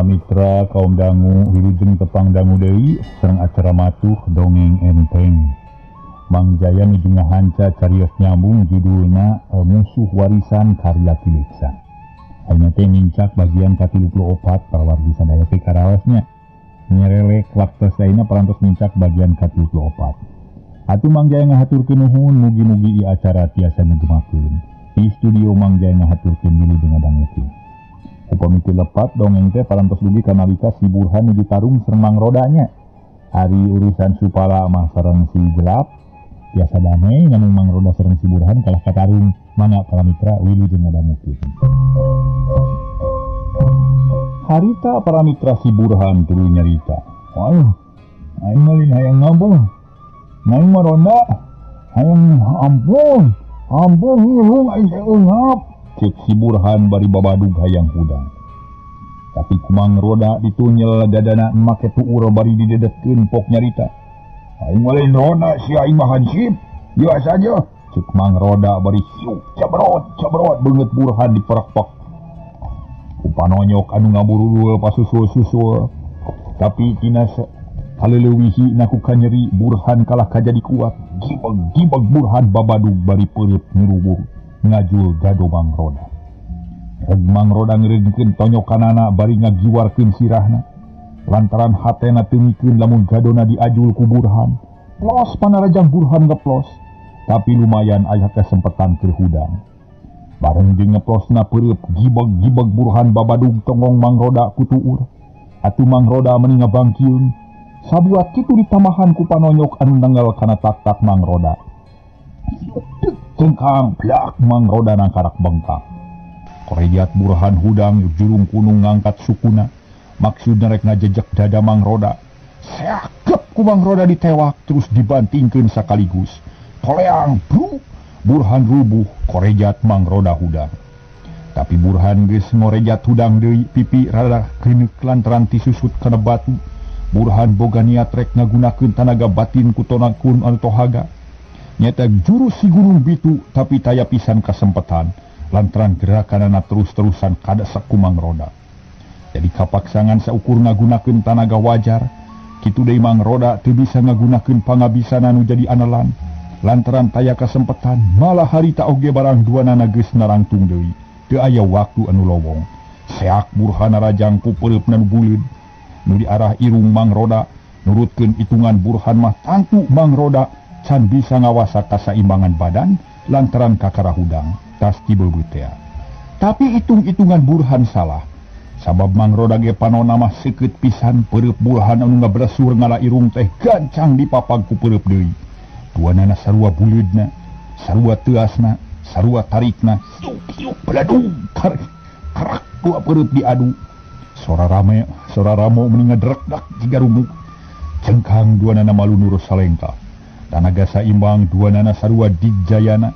Mitra kaum dangu wilujeng tepang dangu deui sareng acara matuh dongeng enteng. Mang Jaya nuju ngahanca carios nyambung judulna Musuh Warisan karya Ki Beksan. Ayeuna teh nincak bagian ka-34 para wargi sadaya teh karaosnya. Nyerelek waktos ayeuna parantos nincak bagian ka-34. Atuh Mang Jaya ngahaturkeun nuhun, mugi-mugi ieu acara tiasa nyugemakeun. Di studio Mang Jaya ngahaturkeun wilujeng ngadangukeun. Upami teu lepat dongeng teh parantos dugi ka nalika si Burhan nuju tarung sareng Mang Rodanya. Ari urusan Supala mah sareng si Gelap biasa damai, namun Mang Roda sareng si Burhan kalah katarung. Mangga para mitra wilujeng ngadangukeun. Harita para mitra si Burhan tuluy nyarita. Waduh, aing mah lain hayang ngabung. Aing mah ronda, hayang ampun, ampun ngilu aing teh eungap. Cek si Burhan bari babadug hayang hudang. Tapi kumang Roda ditunyel dadana make tuur bari didedetkeun pok nyarita. Aing mah lain ronda sia, aing mah hansip. Biasa aja. Cek Mang Roda bari siuk cabrot cabrot beungeut Burhan diperekpek. Ku panonyok anu ngaburul pasusul-susul. Tapi tina kaleleuwihi na ku kanyeri Burhan kalah kajadi kuat. Gibeg-gibeg Burhan babadug bari peureut nyurubuh ngajul gado Mang Roda. Reg Mang Roda ngeureungkeun tonyokanana bari ngagiwarkeun sirahna. Lantaran hatena teu mikeun lamun gadona diajul ku Burhan. Plos panarajang Burhan ngeplos, tapi lumayan aya kesempatan keur hudang. Bareng jeung ngeplosna peureub gibeg-gibeg Burhan babadug tonggong Mang Roda ku tuur. Atuh Mang Roda meuni ngabangkieun. Sabuat kitu ditamahan ku panonyok anu nanggal kana tak-tak Mang Roda. Cengkang plak Mang Roda nangkarak bengkang. Korejat Burhan hudang jurung kunung ngangkat sukuna. Maksudna rek ngajejek dada Mang Roda. Seakep ku Mang Roda ditewak terus dibantingkeun sakaligus. Koleang bruk Burhan rubuh, korejat Mang Roda hudang. Tapi Burhan geus ngorejat hudang deui, pipi rada keuneuk lantaran tisusut kana batu. Burhan boga niat rek ngagunakeun tanaga batin ku tonakun anu tohaga. Nyata jurus si Gunung Bitu, tapi taya pisan kasempetan lantaran gerakanana terus-terusan kadesek ku Mang Roda. Jadi kapaksangan saukur ngagunakeun tanaga wajar, kitu deui Mang Roda teu bisa ngagunakeun pangabisana nu jadi anelan. Lantaran taya kasempetan, malah harita oge barang duanana geus narangtung deui. Teu aya waktu anu lowong. Seak Burhan rajang ku peureupna nu buleud nu diarah irung Mang Roda. Nurutkeun hitungan Burhan mah tangtu Mang Roda can bisa ngawasa kasaimbangan badan lantaran kakara hudang tas tibeubeuh tea. Tapi hitung-hitungan Burhan salah. Sabab Mang Roda ge panona mah seukeut pisan. Peureub Burhan anu ngabresur ngala irung teh gancang dipapag ku peureub deui. Duanana sarua buleudna, sarua teuasna, sarua tarikna, siuk-siuk beladung karak dua peureub diadu. Sora rame, sora ramo meni ngadrekdak jiga rumuk. Cengkang duanana malunur salengka. Tanaga saimbang duanana sarua digjayana.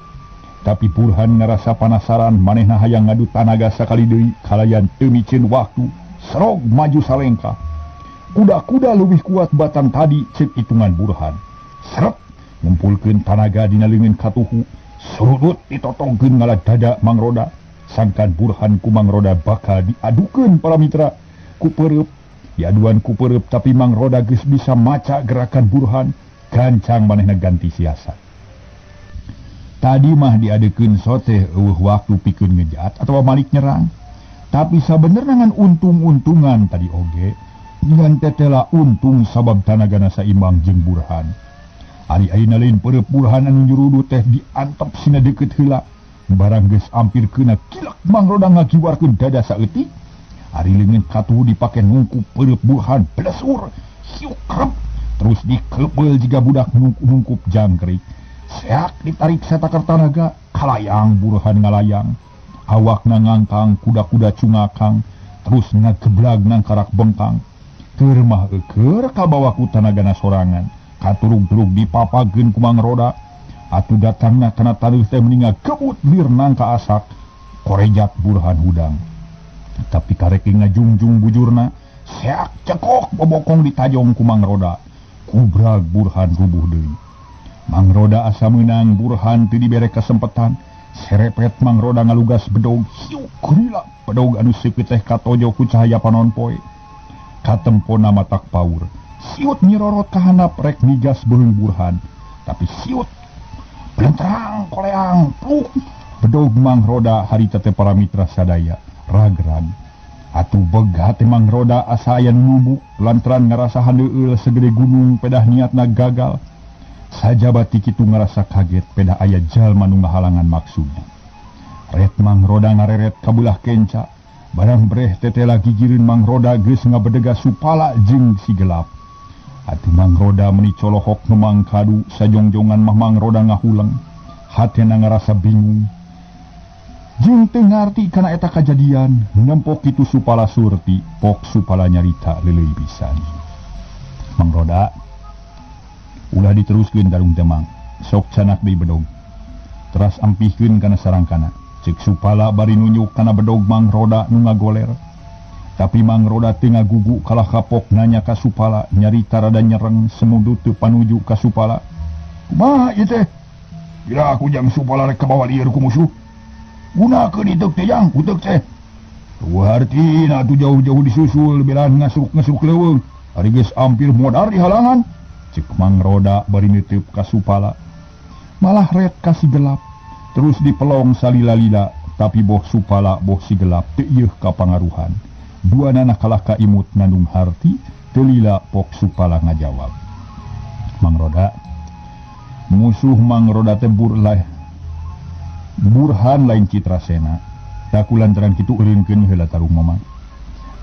Tapi Burhan ngarasa panasaran, manehna hayang ngadu tanaga sakali deui kalayan teu miceun waktu. Serog maju salengka. Kuda-kuda leuwih kuat batan tadi ceuk hitungan Burhan. Seret ngumpulkeun tanaga dina leungeun katuhu, surudut ditotongkeun ngala dada Mang Roda. Sangkan Burhan ku Mang Roda bakal diadukeun para mitra ku peureub. Diaduan ku peureub, tapi Mang Roda geus bisa maca gerakan Burhan. Gancang manehna ganti siasat. Tadi mah diadekeun soteh eueuh waktu pikeun ngejat atawa malik nyerang. Tapi sabenerna ngan untung-untungan tadi oge ngan tetela untung sabab tanagana saimbang jeung Burhan. Ari ayeuna lain peureub Burhan anu nyurudu teh diantep sina deukeut heula. Barang geus ampir keuna kilak Mang Roda ngagiwarkeun dada saeutik. Ari leungeun katuhu dipake nungkup peureub Burhan blesur siuk krep. Terus dikepeul jiga budak nungkup jangkrik. Seak ditarik satakar tanaga, kalayang Burhan ngalayang. Awakna ngangkang, kuda-kuda cungakang, terus ngageblag nangkarak bengkang. Keur mah eueur kabawa ku tanagana sorangan. Katurug-turug dipapageun ku Mang Roda. Atuh datangna kana taneuh teh meni ngagebut lir nangka asak. Korejat Burhan hudang. Tapi karek ngajungjung bujurna, seak cekok bobokong ditajong ku Mang Roda. Kubrag Burhan rubuh deui. Mang Roda asa meunang, Burhan teu dibere kasempetan. Serepet Mang Roda ngalugas bedog, hiuk geulak bedog anu seukeut teh katojo ku cahaya panon poe. Katempona matak paur. Siut nyirorot kahanap rek migas beuheung Burhan. Tapi siut belenterang koleang pluk bedog Mang Roda harita teh para mitra sadaya ragrag. Atuh beg hate Mang Roda asa aya nu numbuk lantaran ngarasa handeueul segede gunung pedah niatna gagal. Sajabati kitu ngarasa kaget pedah aya jalma nu ngahalangan maksudna. Ret Mang Roda ngareret ka beulah kenca. Barang breh tetela gigireun Mang Roda geus ngabedega Supala jeung si gelap. Atuh Mang Roda meuni colohok nu mangkadu sajongjongan mah Mang Roda ngahuleng. Hatena ngarasa bingung. Jeung teu ngarti kana eta kajadian, nempok kitu Supala Surti, pok Supala nyarita leuleui pisan. Mang Roda ulah diteruskeun tarung teh Mang, sok canak deui bedog. Teras ampihkeun kana sarangkana. Cek Supala bari nunjuk kana bedog Mang Roda nu ngagoler. Tapi Mang Roda teu ngagugu kalah kapok nanya ka Supala, nyarita rada nyereng semudu teu panuju ka Supala. Kumaha ieu teh? Kira aku jang Supala rek kabawa lieur ku musuh. Gunakeun iteuk teh jang, uteuk teh. Tuh hartina atuh jauh-jauh disusul belaan ngasruk-ngasruk leuweung. Ari geus ampir modar di halangan. Cek Mang Roda bari nitip ka Supala. Malah ret ka si gelap. Terus dipelong salila-lila, tapi boh Supala boh si gelap teu ieuh kapangaruhan. Dua nanah kalah ka imut nandung harti, teu lila pok Supala ngajawab. Mang Roda, musuh Mang Roda teh Burhan lain Citrasena. Taku lantaran kitu eureunkeun heula tarung mama.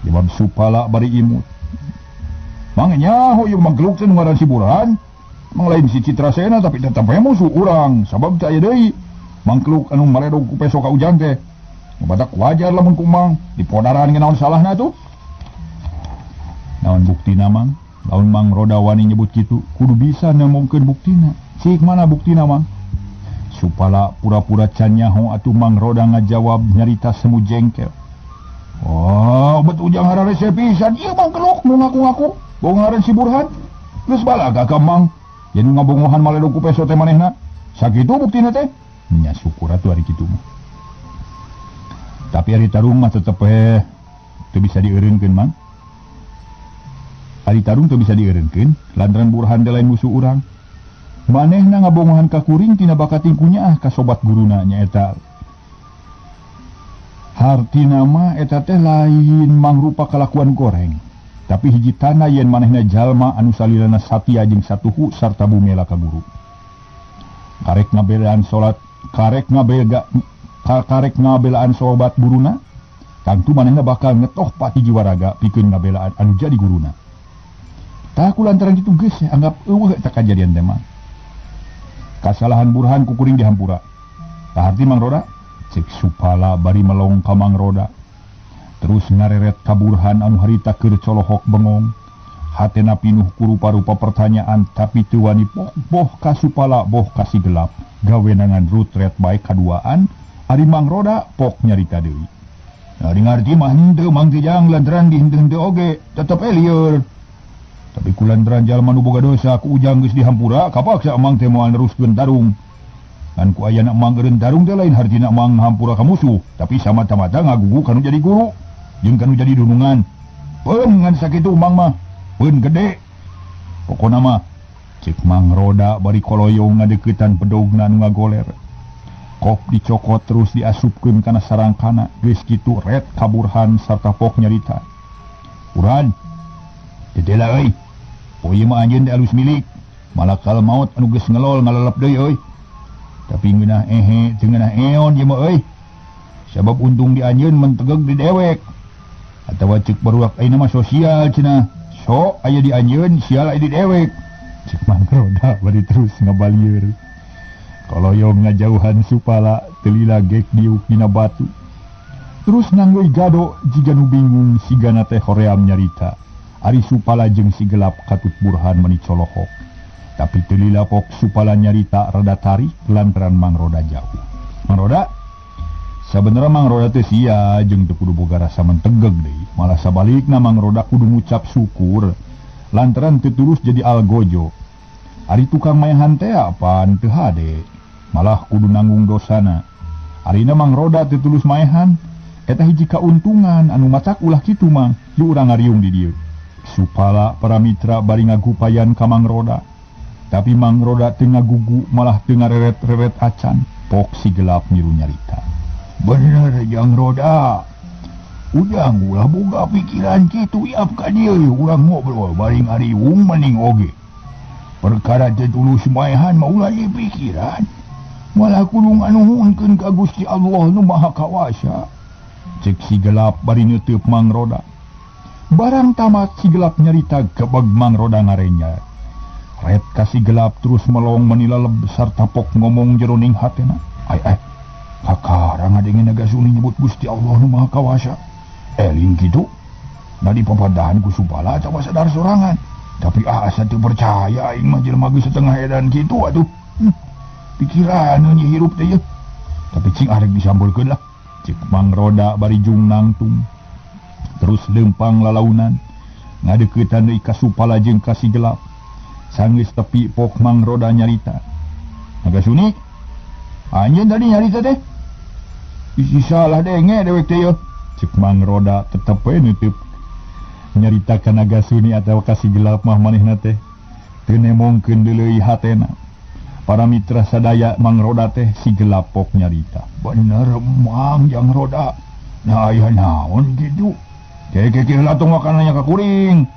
Jawab Supala bari imut. Mang nyaho ieu mangkeluk teh nu ngaran si Burhan. Mang lain si Citrasena tapi tetep we musuh urang, sabab teu aya deui. Mangkeluk anu maledog ku peso ka ujang teh. Batak wajar lamun ku Mang dipodaran ge naon salahna tuh. Naon buktina Mang? Lamun Mang Roda wani nyebut kitu, kudu bisa nemongkeun buktina. Cik mana buktina Mang? Supala pura-pura can nyaho atuh Mang Roda ngajawab nyarita semu jengkel. Oh, bet ujang hararese pisan ieu mangkeluk nu ngaku-ngaku bohong ngaran si Burhan. Geus balaga ka Mang. Yen ngabongohan maledog ku peso teh manehna. Sakitu buktina teh. Nya syukur atuh ari kitu mah. Tapi ari tarung mah tetep we teu bisa dieureunkeun Mang. Ari tarung teu bisa dieureunkeun lantaran Burhan teh lain musuh urang. Manehna ngabongohan ka kuring tina bakating kunyaah ka sobat guruna nyaeta. Hartina mah eta teh lain mangrupa kalakuan goreng. Tapi hiji tanda yen manehna jalma anu salilana satia jeung satuhu sarta bumela ka guru. Karek ngabelaan salat, karek ngabelaan sobat guruna, tangtu manehna bakal ngetoh pati jiwaraga pikeun ngabelaan anu jadi guruna. Tah ku lantaran kitu geus anggap eueuh eta kajadian teh mah. Kasalahan Burhan ku kuring dihampura. Tah harti Mang Roda? Cek Supala bari melong ka Mang Roda. Terus ngareret ka Burhan anu harita keur colohok bengong. Hatena pinuh ku rupa-rupa pertanyaan tapi teu wani boh ka Supala boh ka si gelap. Gawenangan rutret bae kaduaan ari Mang Roda pok nyarita deui. Nah ngarti mah henteu Mang teh jang lantaran dihenteu-henteu oge tetep lieur. Tapi kulantaran jalma nu boga dosa ku ujang geus dihampura kapaksa Mang teh moal neruskeun tarung. Ngan ku ayana Mang eureun tarung teh lain hartina Mang hampura ka musuh, tapi samata-mata ngagugu kanu jadi guru jeung kanu jadi dunungan. Peun ngan sakitu Mang mah, peun gede. Pokona mah cek Mang Roda bari koloyong ngadeukeutan bedogna nu ngagoler. Kop dicokot terus diasupkeun kana sarangkana, geus kitu ret ka Burhan sarta pok nyarita. Burhan, tetela euy. Poe mah anjeun teh alus milik. Malakal maut anu geus ngelol ngalalap deui euy. Tapi ngeunah ehe teu ngeunah eon ieu mah euy. Sabab untung di anjeun mentegeg di dewek. Atawa ceuk baruak ayeuna mah sosial cenah. So aya di anjeun sial aya di dewek. Cek Mang Roda bari terus ngabalieur. Koloyong ngajauhan Supala teu lila gek diuk dina batu. Terus nanggeui gado jiga nu bingung sigana teh hoream nyarita. Ari Supala jeung si gelap katut Burhan meuni colohok. Tapi teu lila pok Supala nyarita rada tarik lantaran Mang Roda jauh. Mang Roda sabenerna Mang Roda teh sia jeung teu kudu boga rasa mentegeg deui. Malah sabalikna Mang Roda kudu ngucap syukur lantaran teu terus jadi algojo. Ari tukang maehan teh apaan teu hade. Malah kudu nanggung dosana. Arina Mang Roda teu tulus maehan eta hiji kauntungan anu matak ulah kitu Mang. Lu urang ngariung di dieu. Cek Supala para mitra bari ngagupayan ka Mang Roda. Tapi Mang Roda teu ngagugu malah teu ngareret-reret acan. Pok si gelap ngiru nyarita. Bener Jang Roda. Ujang ulah boga pikiran kitu iap ka dieu urang ngobrol bari ngariwung mending oge. Perkara teu tulus maehan mah ulah dipikiran. Malah kudu nganuhunkeun ka Gusti Allah nu Maha Kawasa. Cek si gelap bari neuteub Mang Roda. Barang tamat si gelap nyarita gebeg Mang Roda ngarenya. Ret kasih gelap terus melong menilaleb sarta pok ngomong jeroning hatena. Ai ai, kakarang ngadenge Naga Suni nyebut Gusti Allah nu Maha Kawasa. Eling kitu. Na di papadahan ku Supala atawa sadar sorangan. Tapi asa teu percaya aing mah jelema geus setengah edan kitu atuh. Pikiran nyi hirup teh ye. Tapi cing arek disamburkeun lah. Cek Mang Roda bari jung nangtung. Terus lempang lalaunan. Ngadeuketan deui ka Supala jeung ka si gelap. Sanggeus tepi pok Mang Roda nyarita. Naga Suni, anjeun tadi nyarita teh. Isi salah denge dewek teh ye. Cek Mang Roda tetep we neuteub. Nyarita ka Naga Suni atawa ka si gelap mah manehna teh. Teu nemongkeun deuleuy hatena. Para mitra sadaya Mang Roda teh si gelap pok nyarita. Bener Mang Jang Roda. Nah aya naon kitu? Keke heula tong makanannya ka kuring.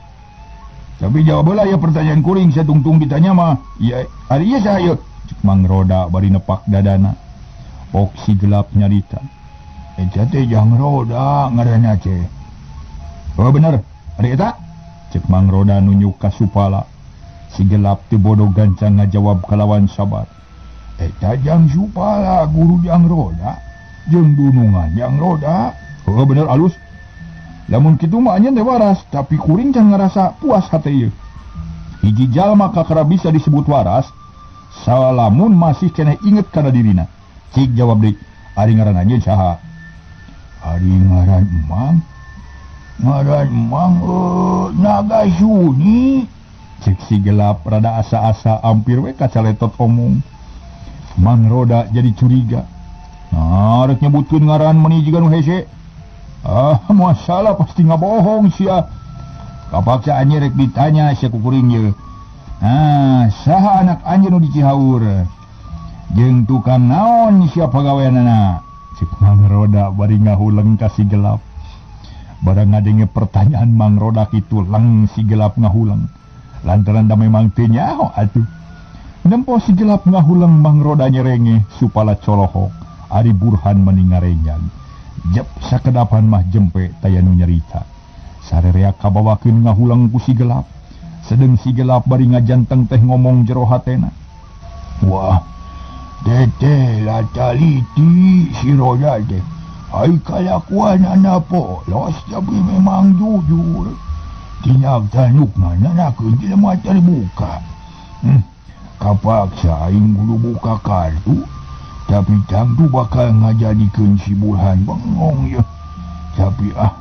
Tapi jawab heula ya pertanyaan kuring saya tungtung ditanya mah. Iya, ari ieu saha ieu? Cek Mang Roda bari nepak dadana. Pok si gelap nyarita. Eta teh Jang Roda ngaranna teh. Oh bener, ari eta? Cek Mang Roda nunjuk ka Supala. Si gelap teu bodoh gancang ngajawab kalawan sabar. Eta Jang Supala guru Jang Roda jeung dunungan Jang Roda. Oh bener alus. Lamun kitu mah anjeun teh waras, tapi kuring can ngarasa puas hate ieu. Hiji jalma kakara bisa disebut waras, salamun masih keneh inget kana dirina. Cik jawab deui, ari ngaran anjeun saha? Ari ngaran Mang? Ngaran Mang Naga Suni. Cek si gelap rada asa-asa ampir we kacaletot omong. Mang Roda jadi curiga. Nah, rek nyebutkeun ngaran meuni jiga nu hese. Ah, masalah pasti ngabohong sia. Kapaksa anjeun rek ditanya sia ku kuring ye. Ah, saha anak anjeun nu di Cihaur? Jeung tukang naon sia pagaweanana? Cek Mang Roda bari ngahuleng ka si gelap. Barang ngadenge pertanyaan Mang Roda kitu leng si gelap ngahuleng. Lantaran da memang teu nyaho atuh. Nempo si gelap ngahuleng Mang Roda nyerenge supala colohok. Ari Burhan meni ngarenyang. Jep sakedapan mah jempe taya nu nyarita. Sarerea kabawakeun ngahuleng ku si gelap. Sedeng si gelap bari ngajanteng teh ngomong jero hatena. Wah, teteh lataliti si Roda teh. Ai kalakuanana polos tapi memang jujur. Tindak tandukna nanakeun jelema terbuka. Kapaksa aing kudu buka kartu. Tapi tangtu bakal ngajadikeun si Burhan bengong ye. Tapi ah,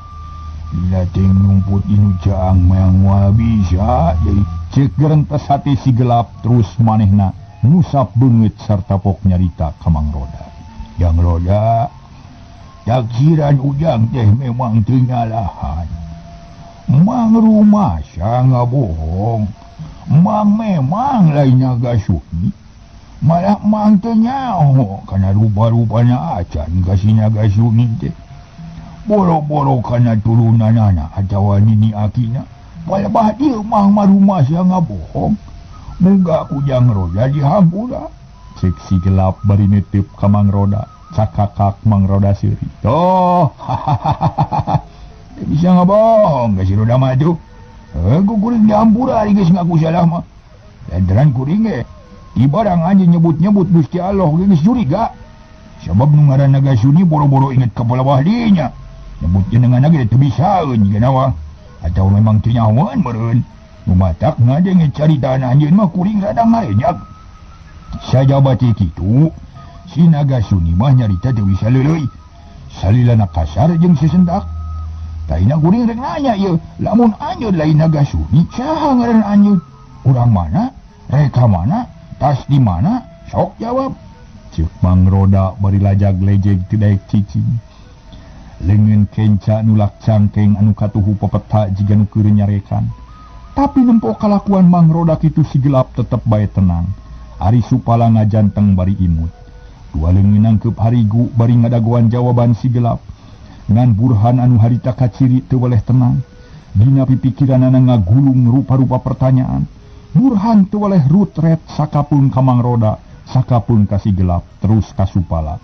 bila teh ngumput inu caang meang moal bisa jadi. Cek gerentes hati si gelap terus manehna ngusap beungeut sarta pok nyarita ka Mang Roda. Jang Roda, taksiran ujang teh memang teu nyalahan. Mang rumasa ngabohong. Mang memang lain Naga Suni. Malah Mang teu nyaho kana rupa-rupana acan ka si Naga Suni teh. Boro-boro kana turunanana atawa nini akina. Palebah dieu Mang mah rumasa ngabohong. Muga ku Jang Roda dihampura. Cek si gelap bari neuteub ka Mang Roda. Cakakak Mang Roda seuri. Toh, hahaha. Bisa ngabohong ka si Roda mah atuh. Ku kuring dihampura ari geus ngaku salah mah. Lantaran kuring ge ibarang anjeun nyebut-nyebut Gusti Allah geus curiga. Sabab nu ngaran Naga Suni boro-boro inget ka palebah dinya. Nyebut jenengan ge teu bisaeun jiga nawa. Atau memang teu nyahoeun meureun. Nu matak ngadenge caritaan anjeun mah kuring rada ngarenyak. Sajaba teh kitu, si Naga Suni mah nyarita teu bisa leuleuy. Salilana kasar jeung sesendak. Taina kuring rek nanya ieu, lamun anjeun lain Naga Suni, saha ngaran anjeun? Urang mana? Reka mana? Tas di mana? Sok jawab. Cek Mang Roda bari lajag lejeg teu daek cicing. Leungeun kenca nulak cangkeng anu katuhu pepeta jiga nu keur nyarekan. Tapi nempo kalakuan Mang Roda kitu si gelap tetep bae tenang. Ari Supala ngajanteng bari imut. Dua leungeun nangkeup harigu bari ngadagoan jawaban si gelap. Ngan Burhan anu harita kaciri teu weleh tenang. Dina pipikiranana ngagulung rupa-rupa pertanyaan. Burhan teu weleh rutret sakapun ka Mang Roda, sakapun ka si gelap, terus ka Supala.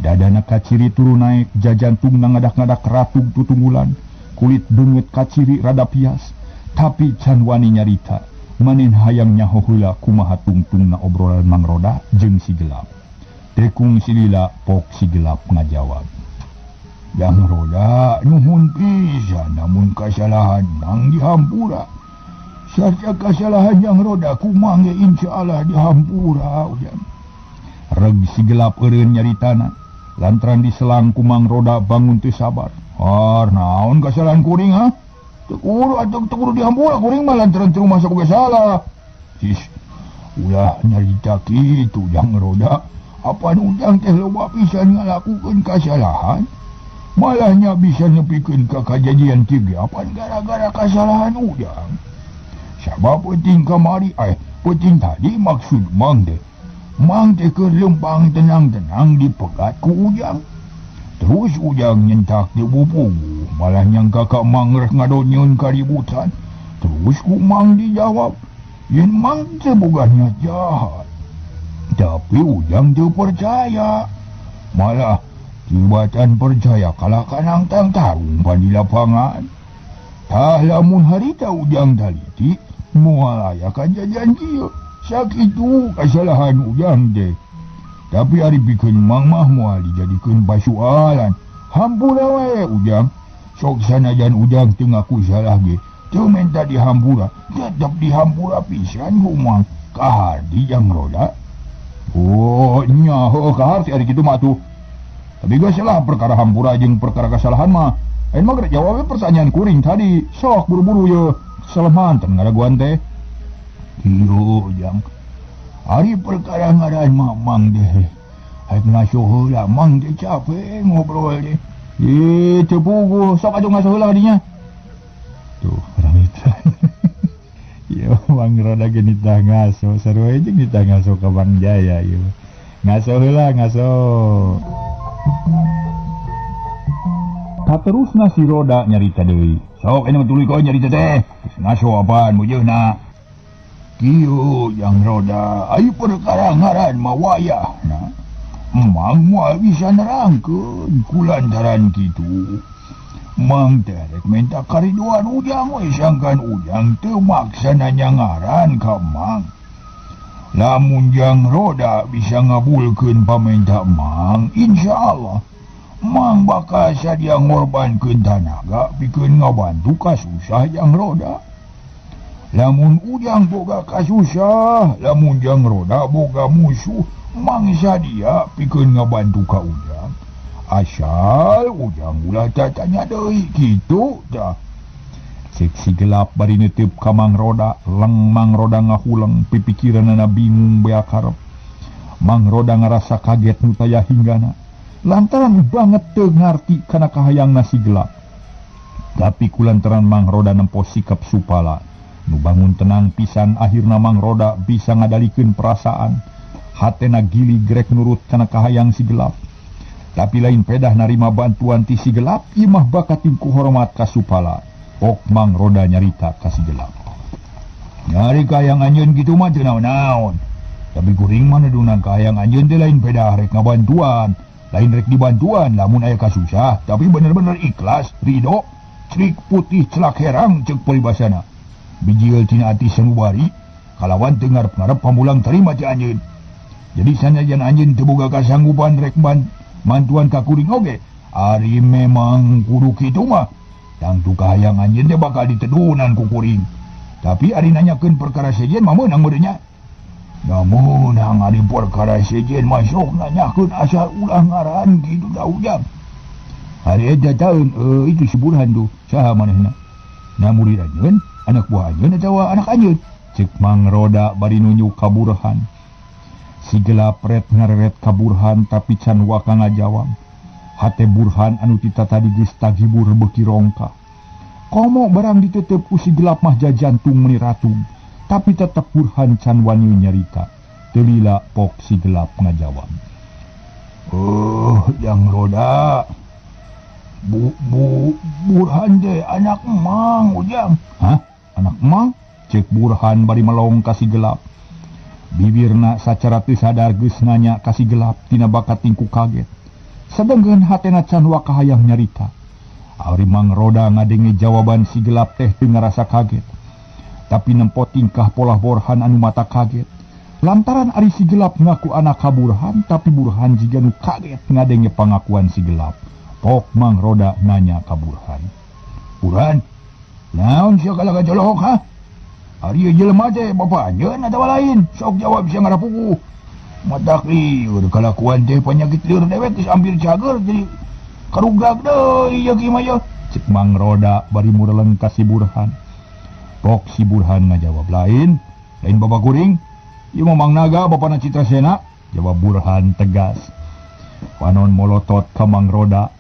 Dadana kaciri turun naik, jajantungna ngadak-ngadak ratug tutunggulan, kulit beungeut kaciri rada pias, tapi can wani nyarita. Manin hayang nyaho heula kumaha tungtungna obrolan Mang Roda jeung si gelap. Tekung silila pok si gelap ngajawab. Yang Roda nuhun pisan namun kasalahan Mang dihampura. Sarta kasalahan yang Roda kumang ge insyaallah dihampura ujang. Reg si gelap eureun nyaritana. Lantaran diselang ku Mang Roda bangun teu sabar. Har naon kasalahan kuring ha? Teu kudu atuh teu kudu dihampura kuring mah lantaran teu masuk ge salah. Sis ulah nyarita kitu Jang Roda. Apan ujang teh loba pisan ngalakukeun kasalahan. Malahnya bisa nepikeun ka kajadian kieu ge apan gara-gara kasalahan ujang. Sabab peuting kamari peuting tadi maksud Mang teh. Mang teh keur lempang tenang-tenang dipegat ku ujang. Terus ujang nyentak di bupugu, malah nyangka ka Mang rek ngadonyeun kaributan. Terus ku Mang dijawab, yen Mang teh boga niat jahat. Tapi ujang teu percaya. Malah tibatan percaya kalah kanang tang tarung pan di lapangan. Tah lamun harita ujang taliti moal aya kajadian kieu. Sakitu kasalahan ujang teh. Tapi ari pikeun Mang mah moal dijadikeun pasualan. Hampura we ujang. Sok sanajan ujang teu ngaku salah ge, teu menta dihampura, tetep dihampura pisan ku Mang. Kaharti Jang Roda. Oh nya heuh kaharti ari kitu mah atuh. Tapi geus lah perkara hampura jeung perkara kasalahan mah. Ayeuna mah gerek jawab pertanyaan kuring tadi. Sok buru-buru ye. Kesalahan teh ngaraguan teh. Kieu Jang. Ari perkara ngaran mah Mang teh. Haik ngaso heula Mang teh capek ngobrol teh. Ih teu puguh sok atuh ngaso heula dinya. Tuh ramita. Ieu Mang Roda ge nitah ngaso, sarua jeung nitah ngaso ka Bang Jaya ieu. Ngaso heula ngaso. Katerusna si Roda nyarita deui. Sok ini tuluy kau nyarita teh. Geus ngaso apaan mujeuhna. Kieu Jang Roda, ai perkara ngaran mah wayahna. Mang moal bisa nerangkeun kulantaran kitu. Mang teh rek minta kariduan ujang we sangkan ujang teu maksa nanya ngaran ka Mang. Lamun Jang Roda bisa ngabulkeun pamenta Mang, insyaallah Mang bakal sadia ngorbankeun tanaga pikeun ngabantu kasusah Jang Roda. Lamun ujang boga kasusah, lamun Jang Roda boga musuh, Mang sadia pikeun ngabantu ka ujang. Asal ujang ulah tatanya deui kitu tah. Cek si gelap bari neuteup ka Mang Roda, leng Mang Roda ngahuleng, pipikiranana bingung bea karep. Mang Roda ngarasa kaget nu taya hinggana. Lantaran banget teu ngarti kana kahayangna si gelap. Tapi kulantaran Mang Roda nempo sikap Supala nu bangun tenang pisan, akhirna Mang Roda bisa ngadalikeun perasaan. Hatena gili grek nurut kana kahayang si gelap. Tapi lain pedah narima bantuan ti si gelap, ieu mah bakat ku hormat ka Supala. Ok Mang Roda nyarita ka si gelap. Nyari kahayang anjeun kitu mah teu naon-naon. Tapi kuring mah nedunan kahayang anjeun teh lain pedah rek ngabantuan, lain rek dibantuan lamun aya kasusah, tapi bener-bener ikhlas, ridho, crik putih celak herang ceuk paribasana. Bijil tina ati sanubari kalawan teu ngarep-ngarep pamulang tarima ti anjeun. Jadi sanajan anjeun teu boga kasanggupan rek mantuan ka kuring oge, ari memang kudu kitu mah tangtu kahayang anjeun teh bakal ditedunan ku kuring. Tapi ari nanyakeun perkara sejen mah meunang meureun nya. Namun hang ari perkara sejen mah sok nanyakeun asal ulah ngaran kitu da ujang. Ari eta taun itu si Burhan tuh saha manehna? Na murid anjeun, anak buah anjeun atawa anak anjeun? Cek Mang Roda bari nunjuk ka Burhan. Si gelap ret ngareret ka Burhan tapi can waka ngajawab. Hate Burhan anu tita tadi geus tagibur beuki rongka. Komo barang ditetep ku si gelap mah jajantung meuni ratung, tapi tetep Burhan can wani nyarita. Teu lila pok si gelap ngajawab. Oh, Jang Roda. Bu Burhan teh anak Mang Ujang. Hah? Anak Mang? Cek Burhan bari melong ka si gelap. Bibirna sacara teu sadar geus nanya ka si gelap tina bakat tingku kaget. Sedengkeun hatena can waka hayang nyarita. Ari Mang Roda ngadenge jawaban si gelap teh teu ngarasa kaget. Tapi nempo tingkah polah Burhan anu mata kaget. Lantaran ari si gelap ngaku anak ka Burhan, tapi Burhan jiga nu kaget ngadenge pangakuan si gelap. Pok Mang Roda nanya ka Burhan. Burhan, naon sia kalah kajolohok ha? Ari jelema teh bapa anjeun atawa lain? Sok jawab sia ngarapuku. Matak lieur kalakuan teh panyakit lieur dewek geus hampir cager jadi karugag deui ieu kieu mah yeuh. Cek Mang Roda bari mureleng ka si Burhan. Pok si Burhan ngajawab lain, lain bapa kuring. Ieu mah Mang Naga bapana Citrasena, jawab Burhan tegas. Panon molotot ka Mang Roda.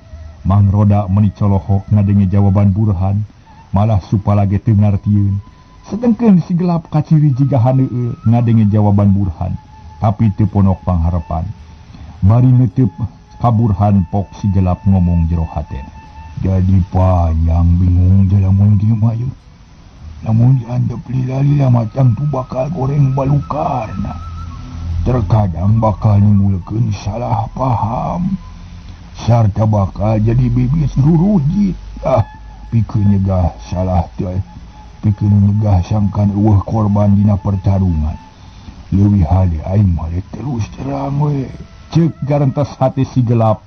Mang Roda meuni colohok ngadenge jawaban Burhan, malah supala ge teu ngartieun. Sedengkeun si gelap kaciri jiga haneueul ngadenge jawaban Burhan, tapi teu ponok pangharepan. Bari neuteup ka Burhan pok si gelap ngomong jero hatena. Jadi panjang bingung teh lamun kieu mah yeuh. Namun diandep lila-lila macam tu bakal goreng balukarna. Terkadang bakal nimbulkeun salah paham. Sarta bakal jadi bibit rurujit. Ah, pikeun nyegah salah teh. Pikeun nyegah sangkan eueuh korban dina pertarungan. Leuwih hade aing mah terus terang we. Ceuk garentes hate si gelap.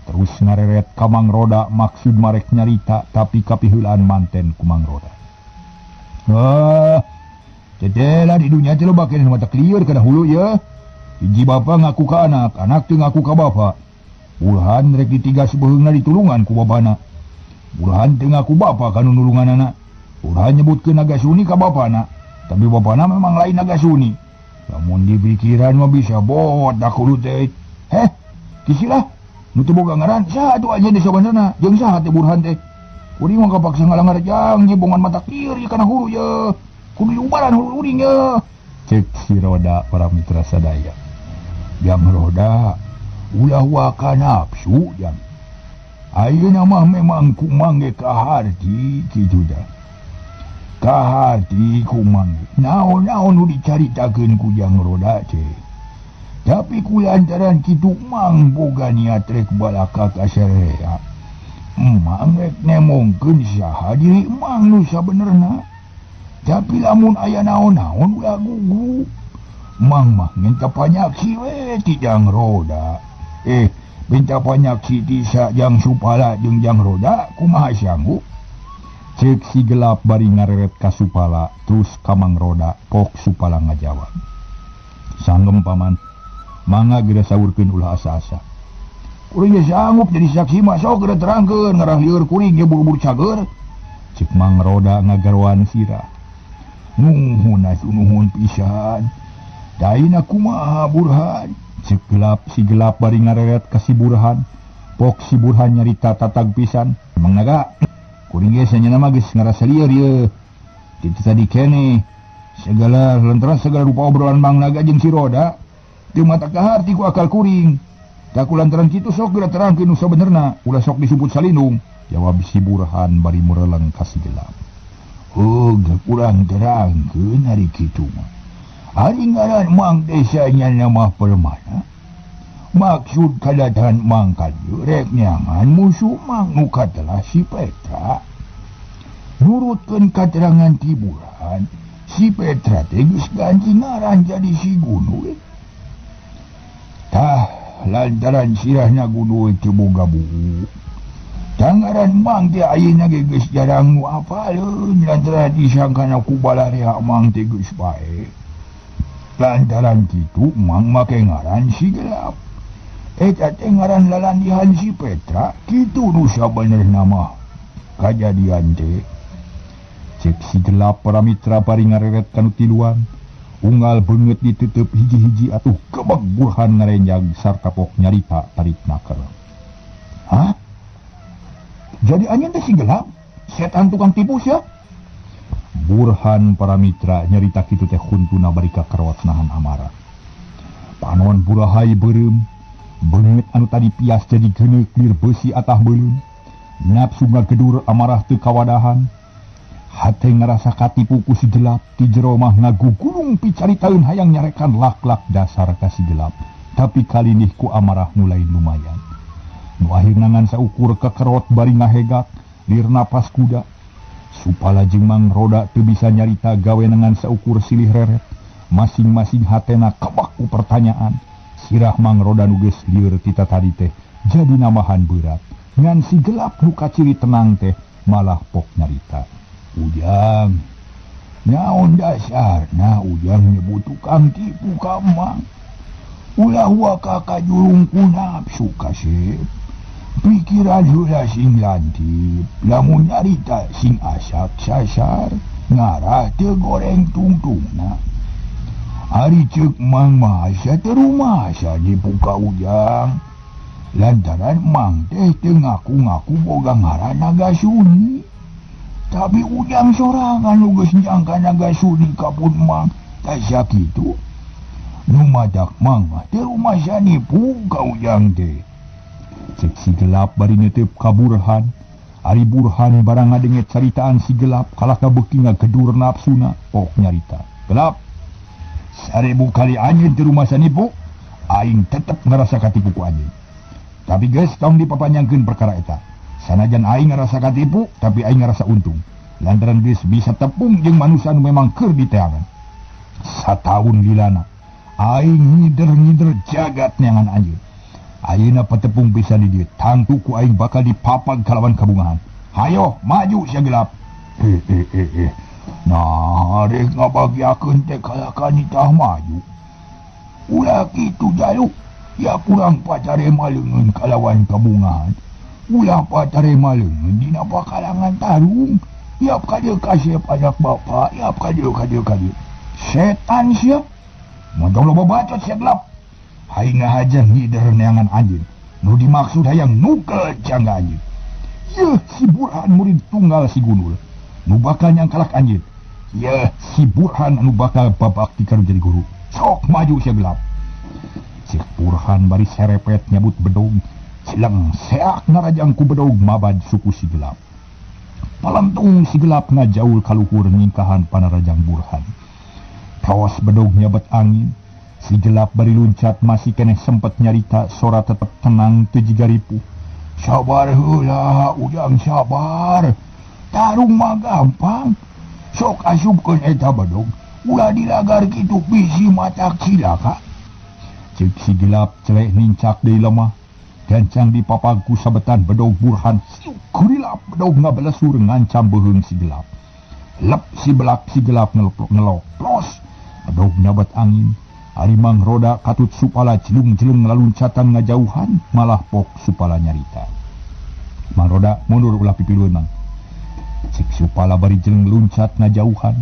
Terus ngareret ka Mang Roda maksud marek nyarita tapi kapiheulaan manten ku Mang Roda. Ah, cedela di dunia teh loba keneh mata lieur kana hulu ye. Hiji bapa ngaku ka anak, anak teu ngaku ka bapa. Burhan rek ditigas beuheungna ditulungan ku bapana. Burhan teu ngaku bapa ka nu nulunganana. Burhan nyebutkeun Naga Suni ka bapana, tapi bapana memang lain Naga Suni. Lamun dipikiran mah bisa bodak hulu teh. Heh, kisilah nu teu boga ngaran saha atuh aja desa sabenerna jeung saha teh Burhan teh. Kuring mah kapaksa ngalangar jang jibongan mata kiri kana hulu ye. Kudu diubaran hulu uring ye. Cek si Roda para mitra sadaya. Jang Roda ulah waka nafsu jang. Ayeuna mah memang kumang ge kaharti kitu dah. Kaharti kumang. Naon-naon nu dicaritakeun ku Jang Roda teh. Tapi ku lantaran kitu mang boga niat rek balaka ka sarea. Mang rek nemongkeun saha diri mang nu sabenerna. Tapi lamun aya naon-naon ulah gugup. Mang mah minta panyaksi we ti Jang Roda. Minta panyaksi ti Jang Supala jeung Jang Roda kumaha sanggup? Cek si gelap bari ngareret ka Supala terus ka Mang Roda pok Supala ngajawab. Sanggem paman, mangga geura saurkeun ulah asa-asa. Kuring ge sanggup jadi saksi mah sok geura terangkeun ngarah lieur kuring ge buru-buru cager. Cek Mang Roda ngagaroan sirah. Nuhun atuh nuhun pisan. Daina kumaha Burhan? Cek gelap si gelap bari ngareret ka si Burhan. Pok si Burhan nyarita tatag pisan. Mang Naga, kuring ge sanyana mah geus ngarasa lieur ieu. Kitu tadi keneh. Segala lantaran segala rupa obrolan Mang Naga jeung si Roda teu mata kaharti ku akal kuring. Taku lantaran kitu sok geura terangkeun nu sabenerna, ulah sok disebut salindung. Jawab si Burhan bari mureleng ka si gelap. Heuh, kurang terangkeun ari kitu mah. Ari ngaran Mang desa nya mah Permana. Maksud kadatan Mang ka dieu rek neangan musuh Mang nu katelah si Petra. Nurutkeun katerangan ti Burhan, si Petra teh geus ganti ngaran jadi si Gunul. Tah lantaran sirahna Gunul teu boga buku. Tangaran Mang teh ayeuna ge geus jarang nu apaleun lantaran disangkana ku balarea Mang teh geus bae. Lantaran kitu Mang make ngaran si gelap. Eta teh ngaran lalandihan si Petra kitu nu sabenerna mah kajadian teh. Cek si gelap para mitra bari ngareret kanu tiluan. Unggal beungeut ditutup hiji-hiji atuh kebeg Burhan ngarenjag sarta pok nyarita tarik naker. Hah? Jadi anjeun teh si gelap? Setan tukang tipu sia? Burhan para mitra nyarita kitu teh huntuna bari kakerot nahan amarah. Panon Burahai beureum, beungeut anu tadi pias jadi geuneuk lir beusi atah beuleum. Nafsu ngagedur amarah teu kawadahan. Hate ngarasa katipu ku si gelap, ti jero mah ngagugulung picaritaeun hayang nyarekan lak-lak dasar ka si gelap. Tapi kalinih ku amarah nu lain lumayan. Nu akhirna ngan saukur kekerot bari ngahegak, lir napas kuda. Supala jeung Mang Roda teu bisa nyarita gawe ngan saukur silih reret. Masing-masing hatena kebak ku pertanyaan. Sirah Mang Roda nu geus lieur tita tadi teh jadi namahan berat. Ngan si gelap nu kaciri tenang teh malah pok nyarita. Ujang, naon dasarna Ujang nyebut tukang tipu ka Mang. Ulah waka kajurung ku nafsu kasep. Pikiran heula sing lantip, lamun nyarita sing asak sasar, ngarah teu goreng tungtungna. Ari ceuk Mang mah asa teu rumasa nipu ka Ujang. Lantaran Mang teh teu ngaku-ngaku boga ngaran Naga Sunyi. Tapi Ujang sorangan nu geus nyangka Naga Sunyi ka pun Mang, tah sakitu. Nu madak Mang mah teu rumasa nipu ka Ujang teh. Cek si gelap bari netep ka Burhan. Ari Burhan barang ngadenge caritaan si gelap kalah kabeuki ngagedur nafsuna pok nyarita. Gelap, 1000 kali anjeun teu rumasa nipu, aing tetep ngarasa katipu ku anjeun. Tapi geus tong dipapanjangkeun perkara eta. Sanajan aing ngarasa katipu, tapi aing ngarasa untung. Lantaran geus bisa tepung jeung manusia nu memang keur diteangan. Sataun lilana aing ngider-ngider jagat neangan anjeun. Ayeuna patepung bisa di dieu, tangtu ku aing bakal dipapag kalawan kabungahan. Hayo, maju sia gelap. Nah, rek ngabagiakeun teh kalakan itah maju. Ulah kitu jaluk, ya kurang pacarema leungeun kalawan kabungahan. Ulah pacarema leungeun dina pakalangan tarung. Yap kadieu kasep anak bapa, yap kadieu kadieu kadieu. Setan sia. Montong loba bacot sia gelap. Aing ngahaja ngider neangan anjeun. Nu dimaksud hayang nukel jangga anjeun. Yeuh si Burhan murid tunggal si Gundul. Nu bakal nyangkalak anjeun. Yeuh si Burhan anu bakal babakti kanu jadi guru. Sok maju sia gelap. Cek Burhan bari serepet nyabut bedog. Sileng seak narajang ku bedog mabad suku si gelap. Palentung si gelap ngajaul kaluhur nyingkahan panarajang Burhan. Tos bedog nyabet angin. Si gelap bari luncat masih keneh sempet nyarita sora tetep tenang teu jiga ripuh. Sabar heula Ujang sabar. Tarung mah gampang. Sok asupkeun eta bedog. Ulah dilagar kitu bisi matak cilaka. Ceuk si gelap celeh nincak deui lemah. Gancang dipapag ku sabetan bedog Burhan. Siuk kurilap bedog ngabalesur ngancam beuheung si gelap. Lep si belak si gelap ngelok plos. Bedog nyabat angin. Ari Mang Roda katut Supala jelung-jelung laluncatan ngajauhan malah pok Supala nyarita. Mang Roda mundur ulah pipilueun Mang. Cek Supala bari jeleng luncat ngajauhan.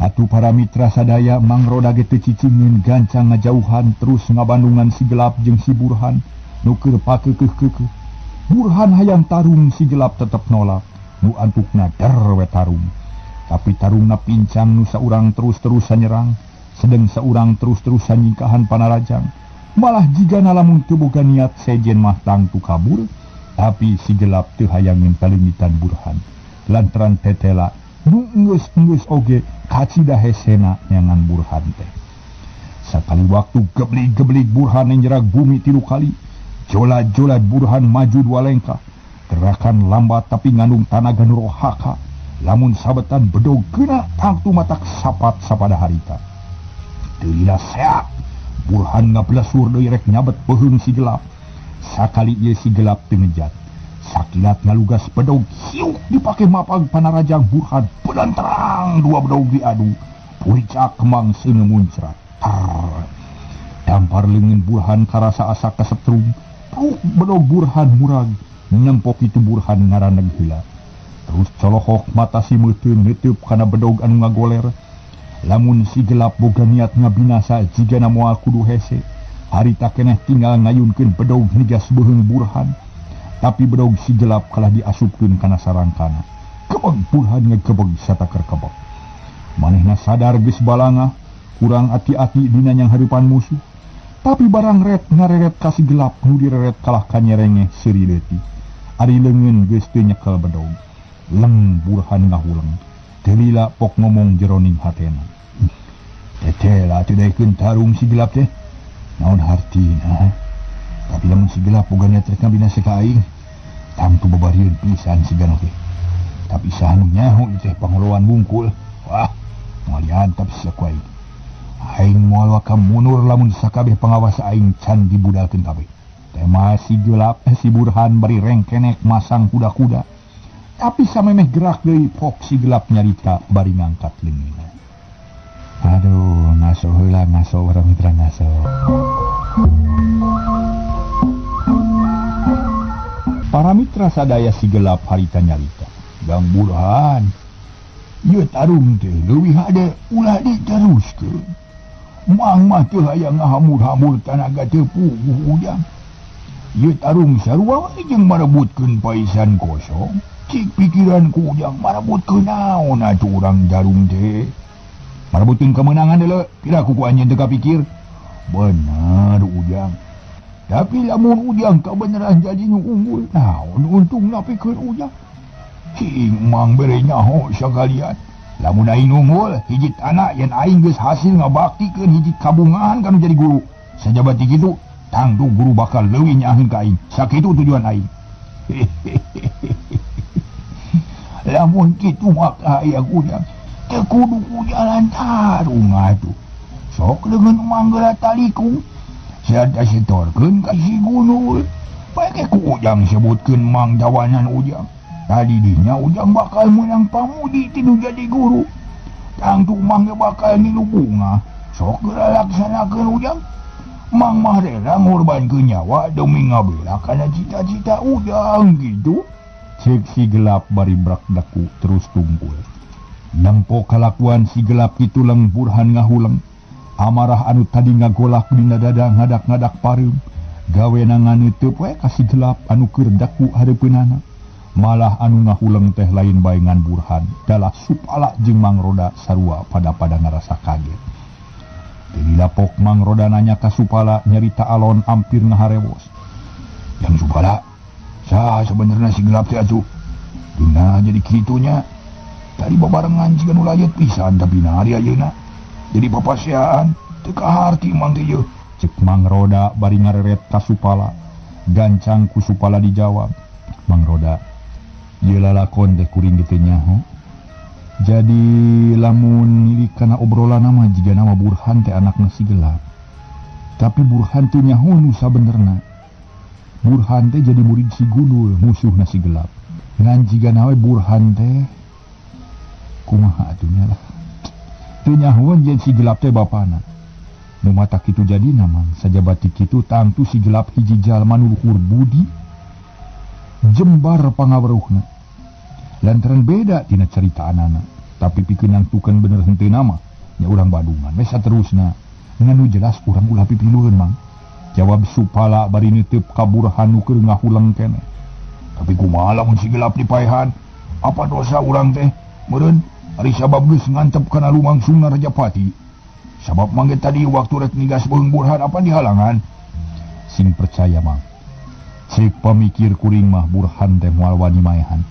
Atuh para mitra sadaya Mang Roda ge teu cicingin gancang ngajauhan terus ngabandungan si gelap jeung si Burhan nu keur pakeukeuh-keukeuh. Burhan hayang tarung si gelap tetep nolak. Nu antukna der we tarung. Tapi tarungna pincang nu saurang terus-terusan nyerang. Sedeng saurang terus-terusan nyingkahan panarajang. Malah jigana lamun teu boga niat sejen mah tangtu kabur. Tapi si gelap teu hayangin palingitan Burhan. Lantaran tetela nu enggeus-enggeus oge kacida hesena nyangan Burhan teh. Sakali waktu geblig-geblig Burhan njerag bumi 3 kali. Jola-jola Burhan maju 2 lengkah. Gerakan lambat tapi ngandung tanaga nu rohaka. Lamun sabetan bedog kena tangtu matak sapat sapada harita. Teu seak Burhan ngablesur deui rek nyabet beuheung si gelap. Sakali ieu si gelap teu ngejat. Sakilat ngalugas bedog siuk dipake mapag panarajang Burhan. Belenterang 2 bedog diadu. Puricak kemang seuneu muncrat. Tar. Dampar leungeun Burhan karasa asa kasetrum. Pruk bedog Burhan murag. Nempok itu Burhan ngaraneg heula. Terus colohok mata si meuteun neuteub kana bedog anu ngagoler. Lamun si gelap boga niat ngabinasa jigana moal kudu hese. Harita keneh tinggal ngayunkeun bedog nigas beuheung Burhan. Tapi bedog si gelap kalah diasupkeun kana sarangkana. Kebeg Burhan ngekebeg sataker kebeg. Manehna sadar geus balangah, kurang ati-ati dina nyanghareupan musuh. Tapi barang ret ngareret ka si gelap nu direret kalah ka nyerengeh seuri leutik. Ari leungeun geus teu nyekel bedog. Leng Burhan ngahuleng. Teu lila pok ngomong jeroning hatena. Teteh lah teu daekeun tarung si gelap teh. Naon hartina? Tapi lamun si gelap boga niat rek ngabinasa ka aing, tangtu babarieun pisan si gano teh. Tapi saha nu nyaho ieu teh pangoloan wungkul. Wah, moal diantep sia ku aing. Aing moal waka mundur lamun sakabeh pangawasa aing can dibudalkeun kabeh. Tema si gelap si Burhan bari rengkenek masang kuda-kuda. Tapi samemeh gerak deui pok si gelap nyarita bari ngangkat leungeunna. Aduh, ngaso heula ngaso para mitra ngaso. Para mitra sadaya si gelap harita nyarita. Gang Burhan, ieu tarung teh leuwih hade ulah diteruskeun. Mang mah teu hayang ngahamur-hamur tanaga teu puguh ujang. Ieu tarung sarua we jeung marebutkeun paisan kosong. Cik pikiran ku ujang marebutkeun naon atuh urang tarung teh. Marebutkeun kemenangan deuleu, piraku ku anjeun teu kapikir. Bener ujang. Tapi lamun ujang kabeneran jadi nu unggul, naon untungna pikeun ujang. Cing mang bere nyaho sakalian. Lamun aing unggul, hiji tanah yen aing geus hasil ngabaktikeun hiji kabungahan kanu jadi guru. Sajaba ti kitu, tangtu guru bakal leuwih nyaheun ka aing. Sakitu tujuan aing. Lamun kitu mah hayang ujang teu kudu ku jalan tarung atuh. Sok leungeun mang geura talikung. Sarta setorkeun ka si Gunul. Pake ku ujang sebutkeun mang tawanan ujang. Tadi dinya ujang bakal menang pamudi ti nu jadi guru. Tangtu mang ge bakal ngilu bunga. Sok geura laksanakeun ujang. Mang mah rela ngorbankeun nyawa demi ngabela kana cita-cita ujang gitu. Cek si gelap bari brak daku terus tungkul. Nempo kalakuan si gelap kitu leng Burhan ngahuleng. Amarah anu tadi ngagolak dina dada ngadak-ngadak pareum. Gawena nganeuteub we ka si gelap anu keur daku hareupeunana. Malah anu ngahuleng teh lain bae ngan Burhan, dalah Supala jeung Mang Roda sarua pada-pada ngarasa kaget. Teu lapok Mang Roda nanya ka Supala nyarita alon ampir ngaharewos. Yang Supala, saha sebenarnya si gelap teh atuh? Dina jadi kitunya. Tadi babarengan jiga nu layet pisan tapi na ari ayeuna. Jadi papasiaan teu kaharti mang teh yeuh. Cek Mang Roda bari ngareret ka Supala. Gancang ku Supala dijawab. Mang Roda, ieu lalakon teh kuring ge teu nyaho. Jadi lamun milik kana obrolan mah jiga nama Burhan teh anakna si gelap. Tapi Burhan teu nyaho nu sabenerna. Burhan teh jadi murid si Gundul, musuhna si gelap. Ngan jiga nawe Burhan teh kumaha atuh nya lah. Teu nyahoan yen si gelap teh bapana. Nu matak kitu jadina mang sajabati kitu tangtu si gelap hiji jalma nu luhur budi jembar pangaweruhna. Lantaran beda tina caritaanana, tapi pikeun nangtukeun bener henteu nama nya urang Bandungan we saterusna. Ngan nu jelas urang ulah pipiluheun mang. Jawab Supala bari neuteub ka Burhan nu keur ngahuleng keneh. Tapi kumaha lamun si gelap dipaehan? Apa dosa urang teh? Meureun ari sabab geus ngantep kana lumangsungna Rajapati. Sabab mangge tadi waktu rek nigas beuheung Burhan apa dihalangan? Sing percaya mang. Cek pamikir kuring mah Burhan teh moal wani maehan.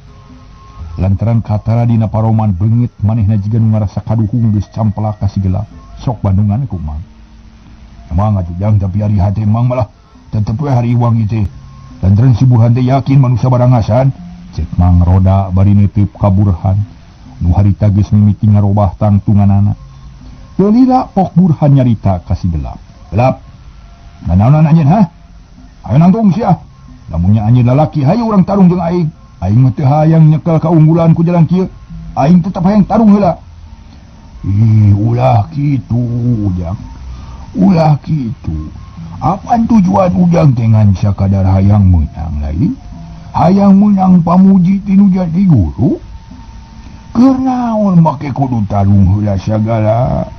Lantaran katara dina paroman beungeut manehna jiga nu ngarasa kaduhung geus campelak ka si gelap. Sok Bandungan ku mang. Emang atuh jang tapi ari hate mang malah tetep we hari wangi teh. Lantaran si Burhan teh yakin manusia barangasan. Cek Mang Roda bari neuteub ka Burhan. Nu harita geus mimiti ngarobah tangtunganana. Teu lila pok Burhan nyarita ka si gelap. Gelap. Nanaonan anjeun ha? Ayo nangtung sia. Lamunnya anjeun lalaki hayu urang tarung jeung aing. Aing mah teu hayang nyekel kaunggulan ku jalan kieu. Aing tetep hayang tarung heula. Ih, ulah kitu ujang. Ulah kitu. Apaan tujuan ujang teh ngan sakadar hayang meunang lain? Hayang meunang pamuji ti nu jadi guru? Keur naon make kudu tarung heula sagala?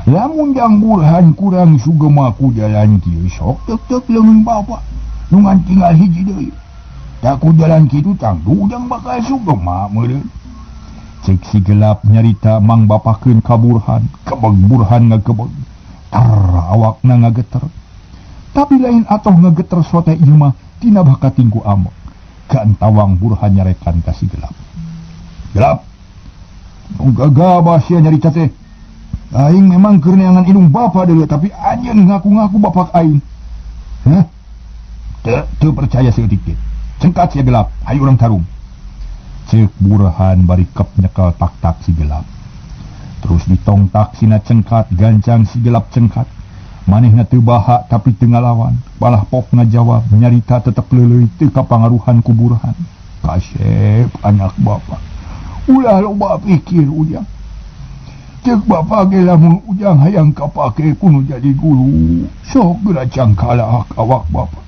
Lamun Jang Burhan kurang sugema ku jalan kieu sok tek-tek leungeun bapak nu ngan tinggal hiji deui. Tak ku jalan kitu tangtu ujang bakal sugema meureun. Cek si gelap nyarita mang bapakeun ka Burhan, kebeg Burhan ngagebeg. Tar awakna ngageter. Tapi lain atoh ngageter sote ieu mah tina bakating ku amok. Gantawang Burhan nyarekan ka si gelap. Gelap. Tong gagabah sia nyarita teh. Aing memang keur neangan indung bapa deui tapi anjeun ngaku-ngaku bapak aing. Hah? Teu percaya saeutik ge. Cengkat sia gelap, hayu urang tarung. Ceuk Burhan bari kep nyekel tak-tak si gelap. Terus ditongtak sina cengkat, gancang si gelap cengkat. Manehna teu baha tapi teu ngalawan, balah pok ngajawab nyarita tetep leuleuy teu kapangaruhan ku Burhan. Kasep anak bapak. Ulah loba pikir ujang. Ceuk bapak ge lamun ujang hayang kapake kudu jadi guru. Sok geura cangkalak awak bapak.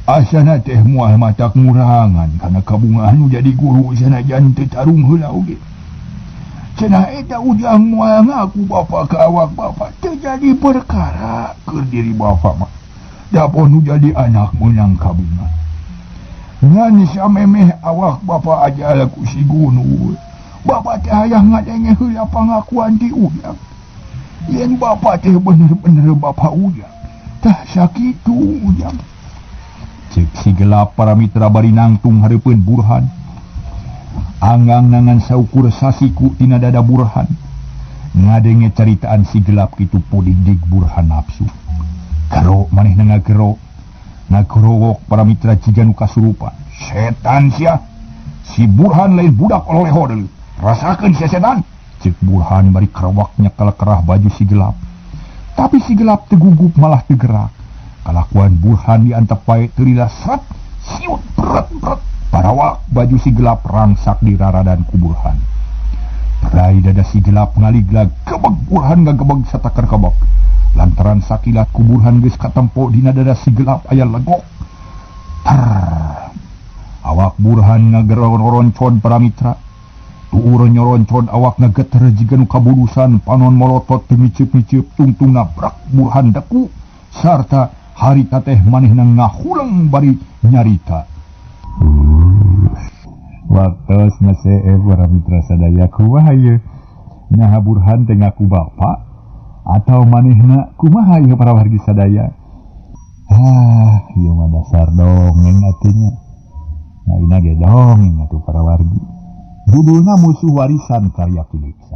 Asana teh moal matak ngurangan kana kabungahan nu jadi guru sanajan teu tarung heula oge. Cenah eta ujang moal ngaku bapak ka awak bapak teu jadi perkara keur diri bapak mah. Dapon nu jadi anak meunang kabungan. Ngan samemeh awak bapak aja ku si Gunul. Bapak teh hayang ngadenge heula pangakuan ti ujang. Yen bapak teh bener-bener bapak ujang. Tah sakitu ujang. Cek si gelap para mitra bari nangtung hareupeun Burhan. Anggang nangan saukur sasiku tina dada Burhan. Ngadenge caritaan si gelap kitu pudigdig Burhan nafsu. Gero manehna ngagero. Ngagerowok para mitra jiga nu kasurupan. Setan sia. Si Burhan lain budak oleho deui. Rasakeun sia setan. Cek Burhan bari kerawak nyekel kerah baju si gelap. Tapi si gelap teu gugup malah teu gerak. Kalakuan Burhan diantep wae teu lila sret siut beret-beret. Parawak baju si gelap rangsak di raradan ku Burhan. Perai dada si gelap ngaliglag gebeg Burhan ngagebeg satakar kebek. Lantaran sakilat ku Burhan geus katempo dina dada si gelap aya legok. Tar. Awak Burhan ngageroroncon para mitra. Tuur nyoroncon awak ngageter jiga nu kabulusan panon molotot teu miceup-miceup tungtung nabrak Burhan deku sarta harita teh manehna ngahuleng bari nyarita. Waktos nase para mitra sadaya kumaha ieu? Naha Burhan teh ngaku bapak atau manehna kumaha ieu para wargi sadaya? Ah, ieu mah dasar dongeng atuh nya. Nah, ina ge dongeng atuh para wargi. Judulna Musuh Warisan karya Ki Deksa.